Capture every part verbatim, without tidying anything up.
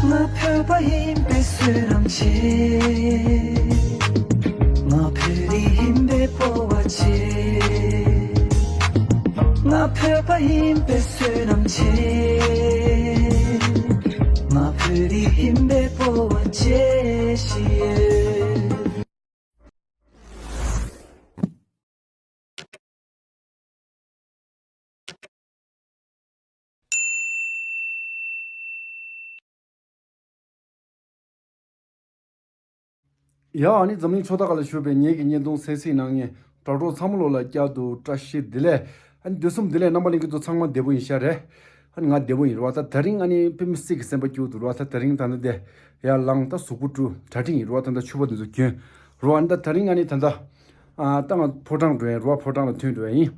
ང་བོད་པ་ཡིན་པའི་བསོད་ནམས་ཆེ། ང་བོད་རིགས་ཡིན་པའི་སྤོབས་པ་ཆེ། ང་བོད་པ་ཡིན་པའི་བསོད་ནམས་ཆེ། ང་བོད་རིགས་ཡིན་པའི་སྤོབས་པ་ཆེ་ཞེས། ཡ། ཨ་ནི་འཛམ་གླིང་ཕྱོགས་མཐའ་ཁག་ལ་བཞུགས་པའི་ངེད་ཀྱི་བརྙན་ཐུང་གསན་གཟིགས་གནང་མཁན་དྲ་གྲོགས་ཚང་མ་ལོ་ལ་བསྐྱར་དུ་བཀྲ་ཤིས་བདེ་ལེགས། ཨ་ནི་དུས་གསུམ་བདེ་ལེགས། རྣམ་པ་ལྷན་རྒྱས་ཚོ་ཚང་མ་བདེ་པོ་ཡིན་ཤག་རེད། ཨ་ནི་ང་བདེ་པོ་ཡིན་རེད་བ། ད་དེ་རིང་ཨ་ནི་དཔེ་མི་སྲིད་ཀྱི་སེམས་པ་སྐྱིད་པོ་འདུག་རེད་བ། ད་དེ་རིང་ད་ལྟ་དེ་ཡར་ལངས། ད་གཟུགས་པོ་བཀྲུས། གྲ་སྒྲིག་ཡིན་རེད་བ། ད་ལྟ་ཕྱུ་པ་འདི་ཚོ་གྱོན་རེད་བ། ཨ་ནི་ད་དེ་རིང་ཨ་ནི་ད་ལྟ་ཨ་ད་ང་ཕོ་བྲང་འགྲོ་ཡིན་རེད་བ། ཕོ་བྲང་ལ་ཐོན་འགྲོ་ཡ་ཡིན།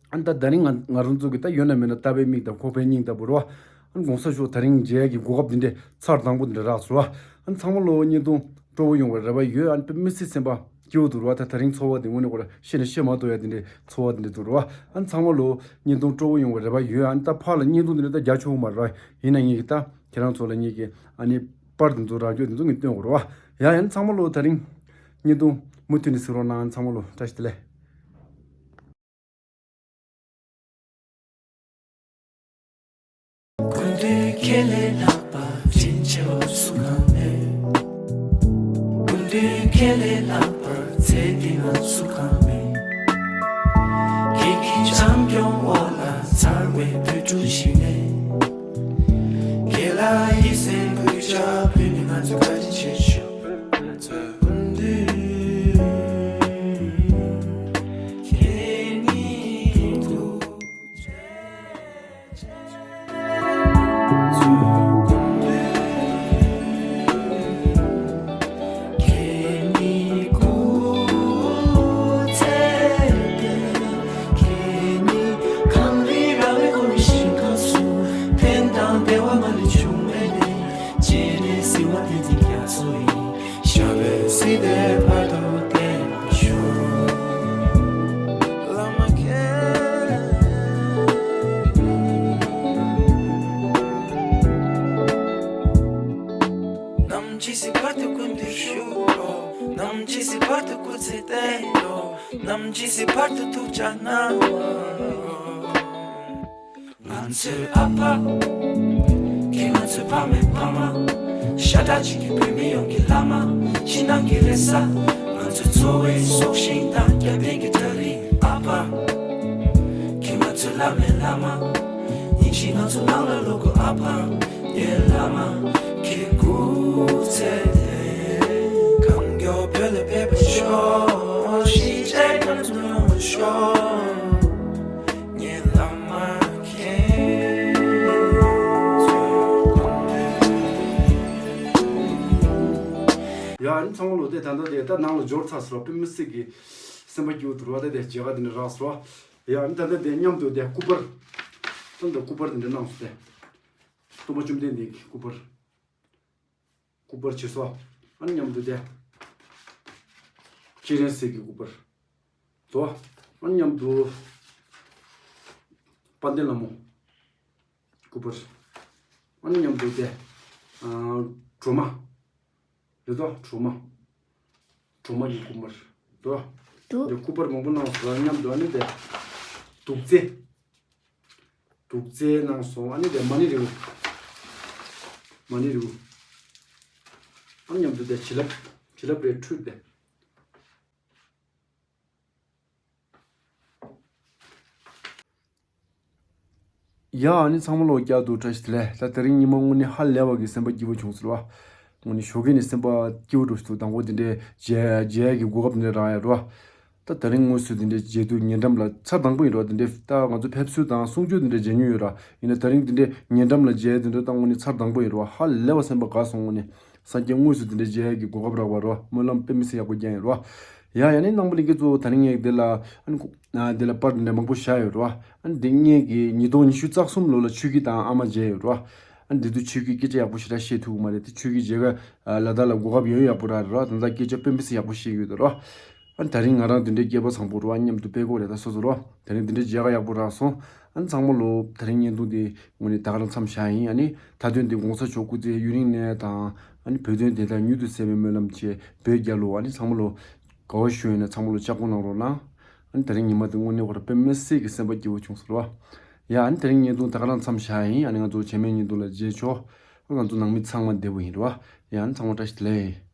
ཨ་ནི་ད་དེ་རིང་ང་ང་རང་ཚོ་གི་ད་ཡོད་ན་མེད་ན་ལྟ་བའི་མིག་དང་ཁོག་པའི་སྙིང་ལྟ་བུ་རེད་བ། ཨ་ནི་གོང་ས་མཆོག་དེ་རིང་མཇལ་ཡ་གི་གོ་སྐབས་འདི་འདྲས་ཚར་དང་པོ་འདི་འདྲས་རག་སོང་བ། ཨ་ནི་ཚང་མ་ལོ་བརྙན་ཐུང་སྤྲོ་པོ་ཡོང་བའི་རེ་བ་ཡོད། ཨ་ནི་དཔེ་མི་སྲིད་སེམས་པ་སྐྱིད་པོ་འདུག་རེད་བ། ད་དེ་རིང་ཚོར་བ་འདི་དངོས་གནས་ཁོ་རང་བཤད་ནས་བཤད་མ་ཐུབ་ཡ་དེ་འདྲའི་ཚོར་བ་དེ་འདྲ་འདུག་རེད་བ། ཨ་ནི་ཚང་མ་ལོ་བརྙན་ཐུང་སྤྲོ་པོ་ཡོང་བའི་རེ་བ་ཡོད། ཨ་ནི་ད་ཕར་ལ་བརྙན་ཐུང་འདི་འདྲ་ད་རྒྱག་ཆོག་གི་མ་རེད་བ། ཡིན་ན་ངེད་ཀྱིས་ད་ཁྱེད་རང་ཚོ་ལ་ངེད་ཀྱིས་ཨ་ནི་པར་འདི་ཚོ་རག་རྒྱུ་འདི་ཚོ་ངས་སྟོན་དགོས་རེད་བ། ཡ་ཡ། ཨ་ནི་ཚང་མ་ལོ་དེ་རིང་བརྙན་ཐུང་མུ་མཐུད་ནས་གཟིགས་རོགས་གནང་། ཨ་ནི་ཚང་མ་ལོ་བཀྲ་ཤིས་བདེ་ལེགས། སྐུ་མདུན་ཁས་ལེན་ལྷག་པ་དྲིན་ཆེ་བ་སུ་གང་མེད། སྐུ་མདུན་ཁས་ལེན་ལྷག་པར་ཚེ་འདི་ན་སུ་གང་མེད། ཁྱེད་ཀྱི་བྱམས་སྐྱོང་འོག་ལ་འཚར་བའི་བོད་ཕྲུག་ཞིག་ནས། ཁྱེད་ལ་ཡིད་སེམས་གུས་ཕྱག་ཕུལ་ནས་ང་ཚོས་བཀའ་དྲིན་ཆེ་ཞུ། སྐུ་མདུན་ཁྱེད་ཉིད་ཐུགས་རྗེ་ཆེ། ཁྱེད་ཉིད་སྐུ་ཚེ་བརྟན། ཁྱེད་ཉིད་གངས་རི་ར་བས་བསྐོར་བའི་ཞིང་ཁམས་སུ། ཕན་དང་བདེ་བ་མ་ལུས་འབྱུང་བའི་གནས། སྤྱན་རས་གཟིགས་དབང་བསྟན་འཛིན་རྒྱ་མཚོ་ཡི། ཞབས་པད་སྲིད་མཐའི་བར་དུ་བརྟན་པར་ཤོག་བླ་མ་མཁྱེན། ནམ་ཇི་སྲིད་བར་དུ་སྐུ་མདུན་བཞུགས་རོགས། ནམ་ཇི་སྲིད་བར་དུ་སྐུ་ཚེ་བརྟན་རོགས། ནམ་ཇི་སྲིད་བར་དུ་ཐུགས་ཅག་གནང་རོགས། ང་ཚོའི་ཨ་ཕ། ཁྱེད་ང་ཚོའི་ཕ་མའི་ཕ་མ། ཤ་ཁྲག་གཅིག་གི་བོད་མི་ཡོངས་ཀྱི་བླ་མ། ཕྱི་ནང་གི་རེ་ས། ང་ཚོའི་འཚོ་བའི་སྲོག་ཤིང་དང་རྒྱབ་རྟེན་གྱི་གྲལ་རིམ་ཨ་ཕ། ཁྱེད་ང་ཚོའི་བླ་མའི་བླ་མ། ཉིན་ཞིག་ང་ཚོ་ནང་ལ་ལོག་དགོས་ཨ་ཕ། ངའི་བླ་མ། ཁྱེད་སྐུ་ཚེ་བརྟན། གང་མགྱོགས་བོད་ལ་ཕེབས་པར་ཤོག་གཞིས་བྱེས་རྒྱ་མཚོ་ཡོང་བར་ཤོག་ངའི་བླ་མ་མཁྱེན། ཡ། ཨ་ནི་ཚང་མ་ལོ་དེ་ད་ལྟ་དེ་ད་ནང་ལ་འབྱོར་ཚར་སོང་བ། དཔེ་མི་སྲིད་ཀྱི་སེམས་པ་སྐྱིད་པོ་འདུག་རེད་བ། ད་དེ་མཇལ་ཁ་དེ་འདྲ་རག་སོང་བ། ཡ། ཨ་ནི་ད་ལྟ་དེ་མཉམ་དུ་དེ་སྐུ་པར། ད་ལྟ་སྐུ་པར་དེ་འདྲ་གནང་སོང་། དེ་སྟོན་པ་བཅོམ་ལྡན་འདས་ཀྱི་སྐུ་པར། སྐུ་པར་བྱས་སོང་། ཨ་ནི་མཉམ་དུ་དེ་སྤྱན་རས་གཟིགས་ཀྱི་སྐུ་པར་དོ། ཨ་ནི་མཉམ་དུ་དཔལ་ལྡན་ལྷ་མོ་སྐུ་པར། ཨ་ནི་མཉམ་དུ་དེ་ཨ་སྒྲོལ་མ་རེད་དོ། སྒྲོལ་མ། སྒྲོལ་མ་གི་སྐུ་པར་དོ། འདུག་དེ་སྐུ་པར་མང་པོ་གནང་སོང་། ཨ་ནི་མཉམ་དུ་ཨ་ནི་དེ་དུག་རྫས། དུག་རྫས་གནང་སོང་། ཨ་ནི་དེ་མ་ཎི་རིལ་བུ། མ་ཎི་རིལ་བུ། ཨ་ནི་མཉམ་དུ་དེ་བྱིན་རླབས། བྱིན་རླབས་རེ་འཕྲོས་ཏེ། ཡ། ཨ་ནི་ཚང་མ་ལོ་བསྐྱར་དུ་བཀྲ་ཤིས་བདེ་ལེགས། ད་དེ་རིང་ཉི་མ་དངོས་གནས་ཧ་ལས་པ་གི་སེམས་པ་སྐྱིད་པོ་བྱུང་ཟེར་བ། དངོས་གནས་ཞོགས་ཀས་ནས་སེམས་པ་སྐྱིད་པོ་འགྲོ་ཞིག་འདུག་དང་པོ་དེ་འདྲའི་མཇལ་མཇལ་གྱི་གོ་སྐབས་དེ་འདྲ་རག་ཡ་རོ། ད་དེ་རིང་དངོས་སུ་དེ་འདྲའི་མཇལ་དུས་ཉེ་འགྲམ་ལ་ཚར་དང་པོ་ཡིན་རོ། དེ་འདྲའི་ད་ང་ཚོ་ཕེབས་བསུ་དང་གསུང་ཆོས་དེ་འདྲ་མཇལ་མྱོང་ཡོད་ར། ཡིན་ན་དེ་རིང་དེ་འདྲའི་ཉེ་འགྲམ་ལ་མཇལ་དེ་འདྲ་ད་དངོས་གནས་ཚར་དང་པོ་ཡིན་རོ། ཧ་ལས་པ་སེམས་པ་དགའ་སོང་། དངོས་གནས་སངས་རྒྱས་དངོས་སུ་དེ་འདྲའི་མཇལ་གྱི་གོ་སྐབས་རག་པ་རོ། སྨོན་ལམ་དཔེ་མི་སྲིད་ཡག་པོ་བརྒྱབ་ཡིན་རོ། ཡ་ཡ། ནི་རྣམ་པ་ལྷན་རྒྱས་ཚོ་དེ་རིང་ངས་འདི་ལ་ཨ་ནི་ཁོ་ཨ་འདི་ལ་པར་འདི་འདྲ་མང་པོ་བཞག་ཡོད་རོ། ཨ་ནི་འདི་ངས་ཀྱི་ཉིས་སྟོང་ཉི་ཤུ་རྩ་གསུམ་ལོ་ལ་ཆོས་སྐྱིད་དང་ཨ་མ་མཇལ་ཡོད་རོ། ཨ་ནི་འདི་དུས་ཆོས་སྐྱིད་སྐད་ཆ་ཡག་པོ་ཞེ་དྲག་བཤད་ཐུབ་ཀྱི་མ་རེད་དེ། ཆོས་སྐྱིད་མཇལ་ཁ་ལ་དྭགས་ལ་གོ་སྐབས་ཡོད་ཡག་པོ་རག་རེད་རོ། ད་ལྟ་སྐད་ཆ་དཔེ་མི་སྲིད་ཡག་པོ་བཤད་ཡོད་རོ། ཨ་ ཨ་ནི་ད་རིང་ང་རང་འདི་འདྲའི་སྐལ་པ་བཟང་པོ་རེད་བ། མཉམ་དུ་སྤེལ་དགོས་རེད། ད་སོ་སོ་རོ། ད་རིང་འདི་འདྲའི་མཇལ་ཁ་ཡག་པོ་རག་སོང་། ཨ་ནི་ཚང་མ་ལོ་ད་རིང་བརྙན་ཐུང་འདི་དངོས་གནས་ད་ག་རང་མཚམས་བཞག་ཡིན། ཨ་ནི་མཐའ་དོན་འདི་༸གོང་ས་མཆོག་སྐུ་ཚེ་ཡུན་རིང་གནས་དང་། ཨ་ནི་བོད་དོན་བདེན་མཐའ་མྱུར་དུ་གསལ་བའི་སྨོན་ལམ་བཅས། བོད་རྒྱལ་ལོ། ཨ་ནི་ཚང་མ་ལོ་དགའ་བ་ཞུ་ཡོད་ན་ཚང་མ་ལོ་ལྕགས་སྐུ་གནང་རོགས་གནང་། ཨ་ནི་ད་རིང་ཉི་མ་འདི་དངོས་གནས་ཁོ་རང་དཔེ་མི་སྲིད་ཀྱི་སེམས་པ་སྐྱིད་པོ་བྱུང་སོང་རོ། ཡ་ཨ་ནི་ད་རིང་བརྙན་ཐུང་ད་ག་རང་མཚམས་བཞག་ཡིན། ཨ་ནི་ང་ཚོ་རྗེས་མའི་བརྙན་ཐུང་ལ་མཇལ་ཆོག་ང་ཚོ་ནང་མི་ཚང་མ་བདེ་པོ་ཡིན་རོ། ཡ་ཨ་ནི་ཚང་མ་བཀྲ་ཤིས་བདེ་ལེགས།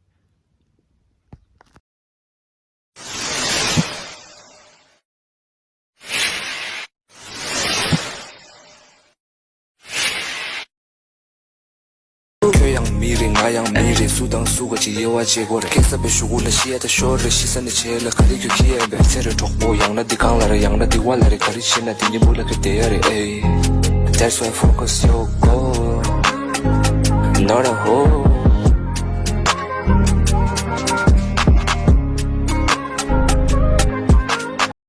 ཁྱོད་ཡང་མི་རེད། ང་ཡང་མི་རེད། སུ་དང་སུ་ག་ཅིག་དབྱེ་བ་འབྱེད་དགོས་རེད། སྐྱེ་ས་པའི་གཞུག་གུ་ལ་ཤི་ཡ་ད་ཤོར་རེད། ཤི་ས་ནས་བྱས་ལ་ག་རེ་ཁྱོད་ཁྱི་ཡ་བས་ཚེ་རེད་གྲོགས་པོ། ཡང་ན་འདི་གང་ལ་རེད། ཡང་ན་འདི་བ་ལ་རེད། ག་རེ་བྱེད་ན་འདི་གཉིས་པོ་ལ་ག་བསྡད་ཡ་རེད། ཨེ། That's why focus your goal, not a hole.